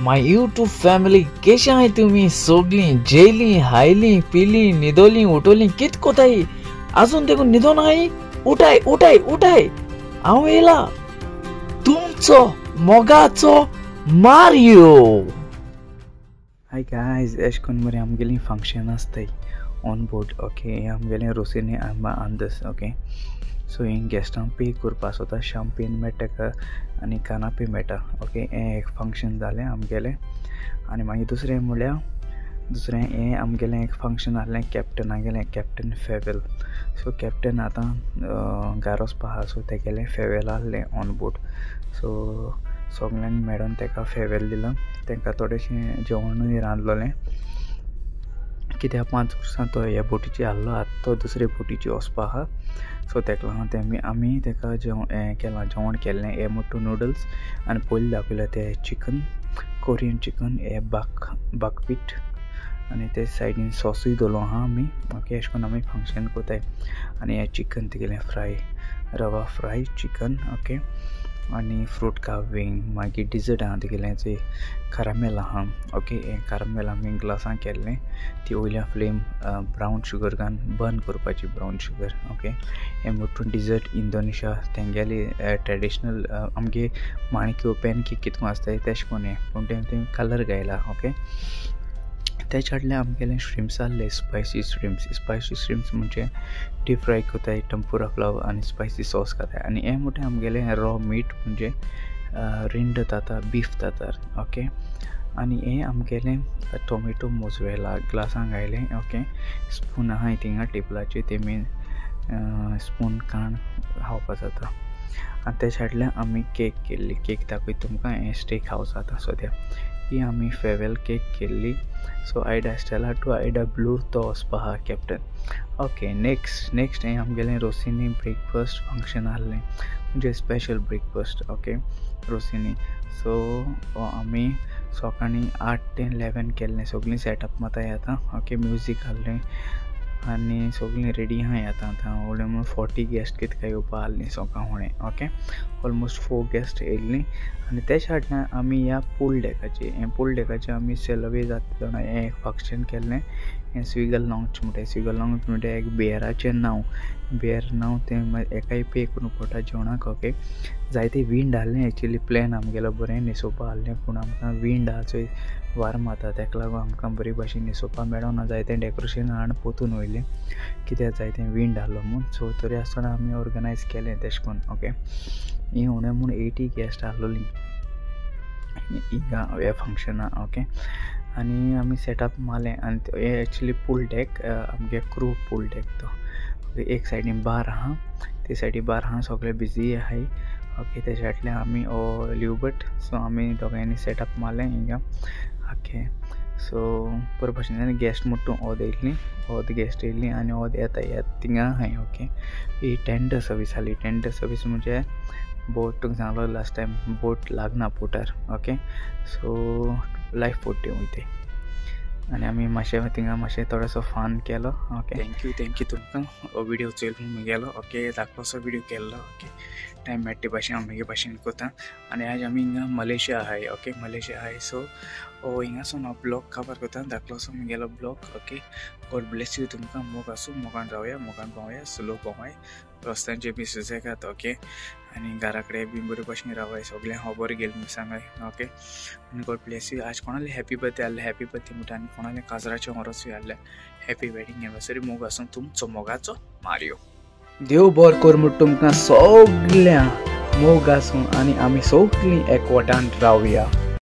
My YouTube family केशे आहाय तुमी सोगलीं जेयलीं हायलीं पिलीं न्हिदोलीं उठोलीं कित कोताय आजून देखून न्हिदोन आहाय उठाय उठाय उठाय हांव येयला तुमचो मोगाचो मारियो। हाय गायज, एश कोन मरे आमगेली फंक्शन आसताय ऑन बोर्ड। ओके, आमगेलें रोसिनी आंबा आंदस। ओके, सो हिंग गेस्टांक पे करपा सोता शांपेन मेळटा आनी कानापे मेळटा। ओके, हें एक फंक्शन जालें आमगेलें। आनी मागीर दुसरें म्हणल्यार दुसरें हें आमगेलें एक फंक्शन आहलें कॅप्टनागेलें, कॅप्टन फेवेल। सो कॅप्टन आतां घार वचपा आहा, सो तेगेलें फेवेल आहलें ऑन बोर्ड। सो सगल्यांनी मेळोन तेका फेवेल दिलां, तेंकां थोडेशें जेवणूय रांदलोलें कित्याक 5 वर्सां तो ह्या बोटीची आहलो, आतां तो दुसरे बोटीची वचपा आहा। सो तेका लागून तेमी आमी तेका जेवण केलां, जेवण केल्लें हे मोटू नुडल्स आनी पयलीं दाखयलें तें चिकन, कोरियन चिकन, हे बाकपीट आनी ते सायडीन सॉसूय दवरलो आहा आमी। ओके, अशें करून आमी फंक्शन कोताय। आनी हे चिकन तेगेलें फ्राय, रवा फ्राय चिकन। ओके, आनी फ्रूट कार्विंग, मागीर डिजर्ट आहा तेगेलें जे कारामेल आहा। ओके, हें कारामेल आमी ग्लासां केल्लें, ती वयल्या फ्लेम ब्रावन शुगर घालून बर्न करपाची, ब्रावन शुगर। ओके, हें मोटू डिजर्ट इंडोनेशिया तेंगेली ट्रेडिशनल आमगे माणक्यो पॅनकेक कितको आसताय तेश कोन हें, पूण तें कलर घायला। ओके, तेच्या फाटल्यान आमगेलें श्रिम्स आहले, स्पायसी श्रिम्स। स्पायसी श्रिम्स म्हणजे डीप फ्राय कोताय टम्पुरा फ्लावर आनी स्पायसी सॉस घाताय। आनी हें म्हणटा आमगेलें रॉ मीट म्हणजे rind Tatar, beef Tatar. Okay, आनी हें आमगेलें टोमेटो मोजरेला ग्लासां घायलें। ओके, स्पून आहाय थिंगा टेबलाचेर, तेमी स्पून काण खावपा जाता। आनी तेच्या फाटल्यान आमी केक केल्ली, केक दाखयता तुमकां। हें स्टेक हावस आतां सद्या, ही आमी फेवेल केक केल्ली। So Aida Stella to Aida Blue तो वचपा आहा कॅप्टन। ओके, नेक्स्ट हें आमगेलें रोसिनी ब्रेकफास्ट फंक्शन आहलें, म्हणजे स्पेशल ब्रेकफास्ट। ओके, रोसिनी। सो आमी सकाळीं 8 ते 11 केल्लें, सगळीं सेटअप माताय आतां। ओके, म्युजीक आहलें आनी सगळीं रेडी आहाय आतां। आतां व्हडलें म्हणून 40 गेस्ट कितके येवपा आहलीं सकाळ फुडें। ओके, ऑलमोस्ट 4 गेस्ट येयल्लीं। आनी तेच्या फाटल्यान आमी ह्या पूल डेकाचेर, हें पूल डेकाचेर आमी सेलवे जाता जाणा, हें एक फंक्शन केल्लें। हें स्विगल लावंच म्हणटाय, स्विगल लावंच म्हणटा एक बियराचें नांव, बियर नांव तें एकाय पे करूंक पडटा जेवणाक। ओके, जायते विंड आहलें, एक्चुली प्लॅन आमगेलो बरें न्हेसोवपा आहलें, पूण आमकां विंड आहा चोय वार मारता, तेका लागून आमकां बरी भाशेन न्हेसोवपा मेळोना, जायतें डेकोरेशन हाडून पोतून वयलें कित्याक जायतें विंड आहलो म्हूण। सो तरी आसतना आमी ऑर्गनायज केलें तेश कोन्न। ओके, ही उणें म्हूण 80 गेस्ट आहलोलीं हिंगा ह्या फंक्शना। ओके, आनी आमी सेटअप मारलें। आनी हें एक्चुली पूल डेक, आमगे क्रू पूल डेक तो। ओके, एक सायडीन बार आहा, ते सायडीन बार आहा, सगळे बिजी आहाय। ओके, तेच्या फाटल्यान आमी हो ल्युबर्ट, सो आमी दोगांयनी सेटअप मारलें हिंगा। ओके, सो बरे भाशेन गेस्ट मोटू ओद येयल्लीं, ओद गेस्ट येयल्लीं आनी ओद येता येता थिंगा आहाय। ओके, ही टेंडर सर्वीस आहली। टेंडर सर्वीस म्हणजे बोट, तुमकां सांगलो लास्ट टायम, बोट लागना बोटार। ओके, सो लायफ बोट वयताय आनी आमी मातशें थिंगा मातशें थोडोसो फन केलो। ओके, thank you तुमकां हो व्हिडियो चोयल म्हगेलो। ओके, धाकटोसो व्हिडियो केल्लो। ओके, टायम मेळटा ते भाशेन हांव म्हगे भाशेन कोता। आनी आयज आमी हिंगा मलेशिया आहाय। ओके, मलेशिया आहाय। सो हो हिंगासून हांव ब्लॉग काबार कोता, धाकलोसो म्हगेलो blog. Okay, God bless you तुमकां। मोग आसूं, मोगान रावया, मोगान भोंवया, स्लो भोंवाय, रस्त्यांचे बी सुसेगाद। ओके, आनी घरा कडेन बी बरे भाशेन रावाय, सगळें खबर घेयल म्हूण सांगाय। ओके, आनी गॉड ब्लेस you. आज कोणाले हॅपी बर्थडे आहलें, हॅपी बर्थडे म्हणटा, आनी कोणाले काजराचें वरसूय आहलें, हॅपी वेडींग एनिवर्सरी। मोग आसूं तुमचो मोगाचो मारियो। देव बरो कर म्हूण तुमकां सगळ्यांक मोग आसूं आनी आमी सगळीं एकवटान रावया।